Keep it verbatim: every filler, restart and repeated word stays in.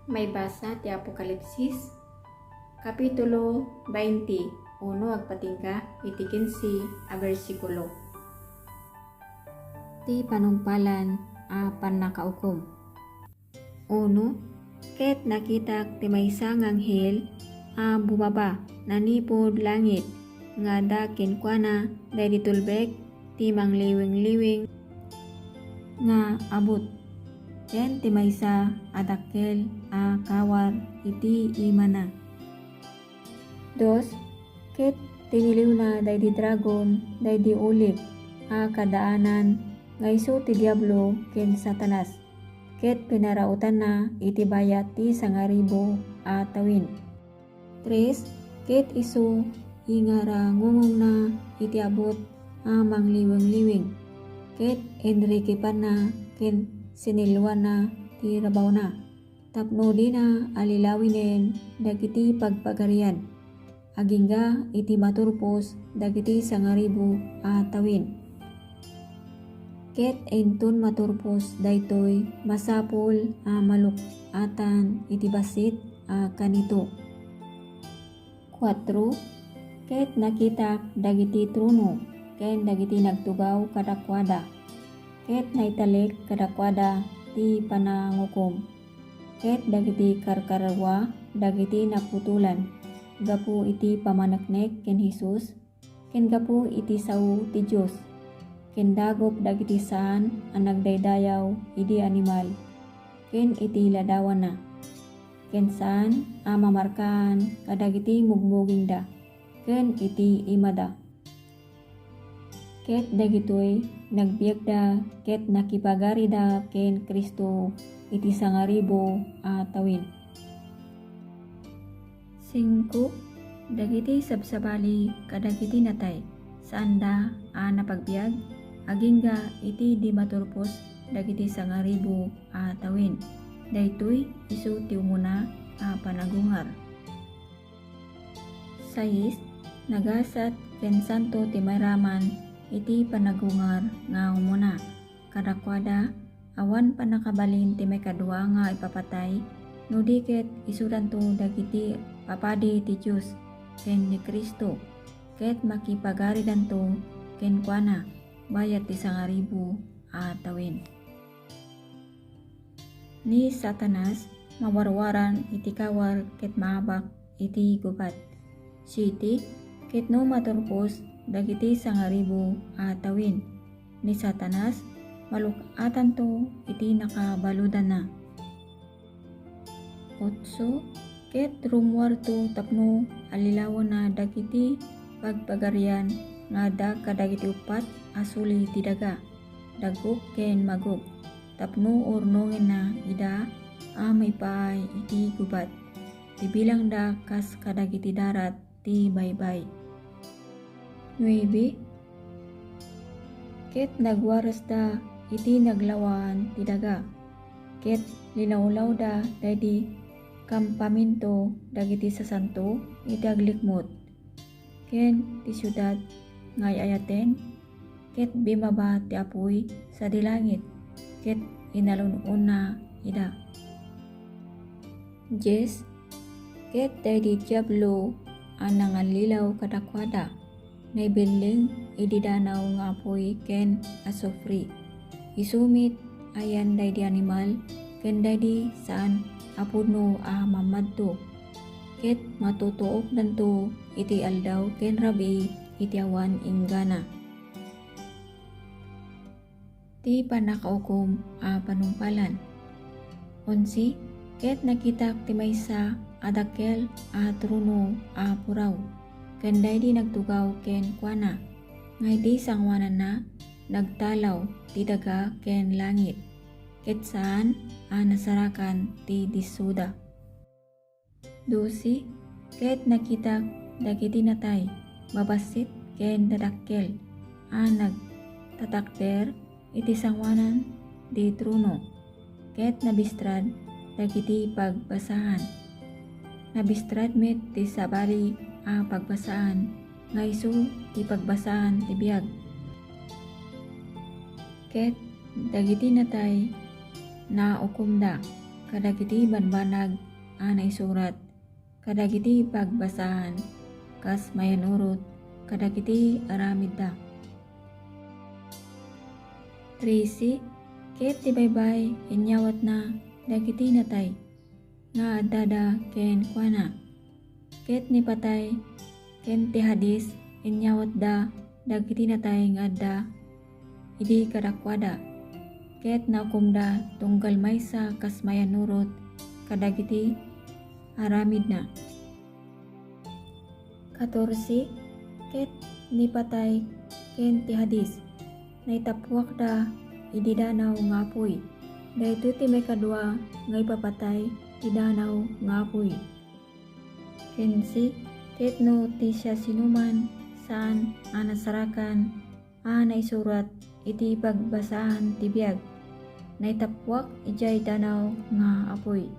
Maibasa ti Apokalipsis, Kapitulo twenty-one, agpatingga iti kinse a bersikulo. Ti panungpalan a pannakaukom. Uno, ket nakitak ti maysa nga anghel a bumaba nanipud langit nga adda kenkuana daydi tulbek ti mangliwingliwing nga abut, ken ti maysa a dakkel a kawar iti imana. Dos, ket tiniliwna daydi dragon daydi ulip a kadaanan nga isu ti Diablo ken Satanas, ket pinaraotanna iti bayat ti sangaribu a tawin. Tres, ket isu ingarangungongna iti abut a mangliwingliwing, ket inrikipanna ken siniluanna ti rabawna, tapno dina allilawinen dagiti pagpagarian, agingga iti maturpos dagiti sangaribu a tawin. Ket inton maturpos daytoy, masapul a maluk-atan iti bassit a kanito. Kuatro, ket nakitak dagiti trono ken dagiti nagtugaw kadakuada, ket naitalek kadakuada ti panangukom, ket dagiti karkararua dagiti naputolan gapu iti pamaneknek ken Jesus, ken gapu iti sao ti Dios, ken dagup dagiti saan a nagdaydayaw idi animal ken iti ladawanna, ken saan a mamarkaan kadagiti mugmugingda ken iti imada. Ket dagitoy nagbiagda ket nakipagarida ken Cristo iti sangaribu a tawin. Singko, dagiti sabsabali kadagiti natay, saanda a napagbiag, agingga iti di maturpos dagiti sangaribu a tawin. Daytoy isu ti umuna a panagungar. Sais, nagasat ken santo ti mairaman iti panagungar nga umuna. Kadakuada, awan pannakabalin ti maikadua nga ipapatay, no di ket isudanto dagiti papadi ti Dios ken ni Cristo, ket makipagaridanto kenkuana bayat ti sangaribu a tawin. Ni Satanas, mawarwaran iti kawar ket maabak iti gubat. Siete, ket no maturpos dagiti sangaribu a tawin ni Satanas, maluk-atanto iti nakabaludanna. Otso, ket rummuarto tapno allilawanna dagiti pagpagarian nga adda kadagiti uppat a suli ti daga, dagup ken magug, tapno urnongenna ida a maipaay iti gubat, ti bilangda kas kadagiti darat ti baybay. Nuebe, ket nagwarasda iti naglawan ti daga, ket linawlawda daydi kampamento dagiti sasanto iti aglikmut, ken ti siudad nga ay-ayaten, ket bimaba ti apuy sadi langit, ket inalun-onna ida. Dies, ket daydi Diablo a nangallilaw kadakuada, naibilling idi danaw nga apuy ken asufre. Isu met ayan daydi animal ken daydi saan a pudno a mammadto, ket matutuokdanto iti aldaw ken rabii iti awan inggana. Ti pannakaukom a panungpalan. Onse, ket nakitak ti maysa a dakkel a trono a puraw, ken daydi nagtugaw ken kuana, nga iti sangoananna nagtalaw ti daga ken langit, ket saan a nasarakan ti dissoda. Dose, ket nakitak dagiti natay, babassit ken dadakkel, a nagtatakder iti sangoanan ti trono, ket nabistrad dagiti pagbasaan. Nabistrad met ti sabali a pagbasaan nga isu ti pagbasaan ti biag. Ket dagiti natay naukomda, kadagiti banbanag a naisurat kadagiti pagbasaan kas mayannurot kadagiti aramidda. Trese, ket ti baybay inyawatna dagiti natay nga addada kenkuana. Ket ni patay ken ti hadis inyawatda dagiti natay nga adda idi kadakuada, ket naukomda tunggal maysa kas mayannurot kadagiti aramidna. Katorse, ket ni patay ken ti hadis, naitappuakda idi danaw nga apuy. Daytoy ti maikadua nga ipapatay ti danaw nga apuy. Kinse, ket no ti siasinoman saan a nasarakan a naisurat iti pagbasaan ti biag, naitappuak idiay danaw nga apuy.